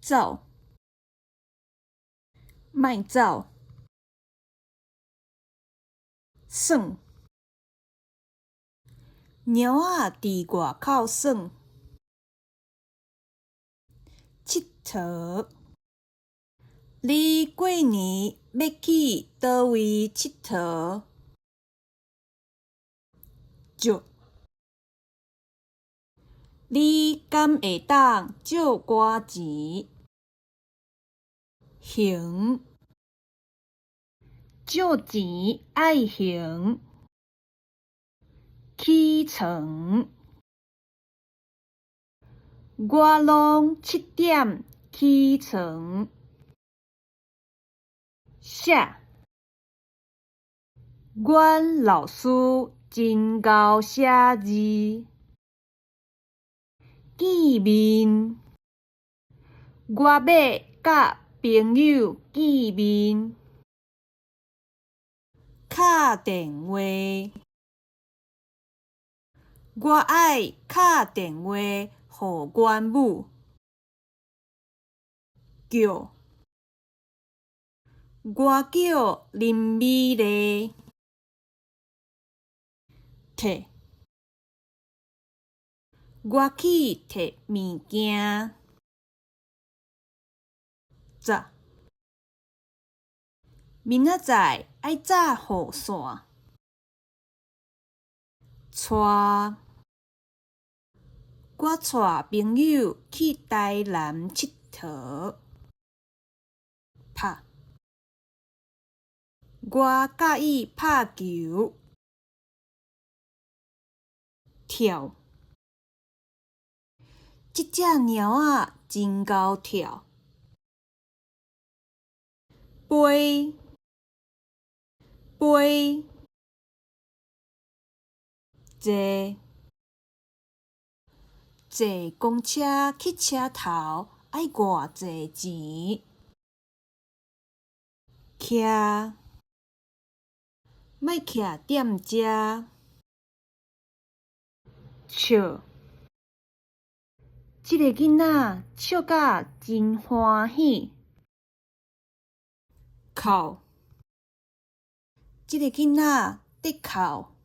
走，莫走，耍，貓仔佇外口耍。𨑨迌，你過年欲去佗位𨑨迌？借，你敢會當借我錢？還，借錢愛還。起床，我攏7點起床。寫，阮老師真𠢕寫字。見面，我欲佮朋友見面。敲電話，我愛敲電話予阮母。叫，我叫林美麗。提，我去提物件。紮，明仔載愛紮雨傘。帶，我帶朋友去台南𨑨迌。拍，我佮意拍球。跳，這隻貓仔真𠢕跳。飛，飛，坐，坐公車去車頭愛偌濟錢？徛，莫徛踮遮。笑，這個囡仔笑甲真歡喜。哭，這個囡仔佇哭。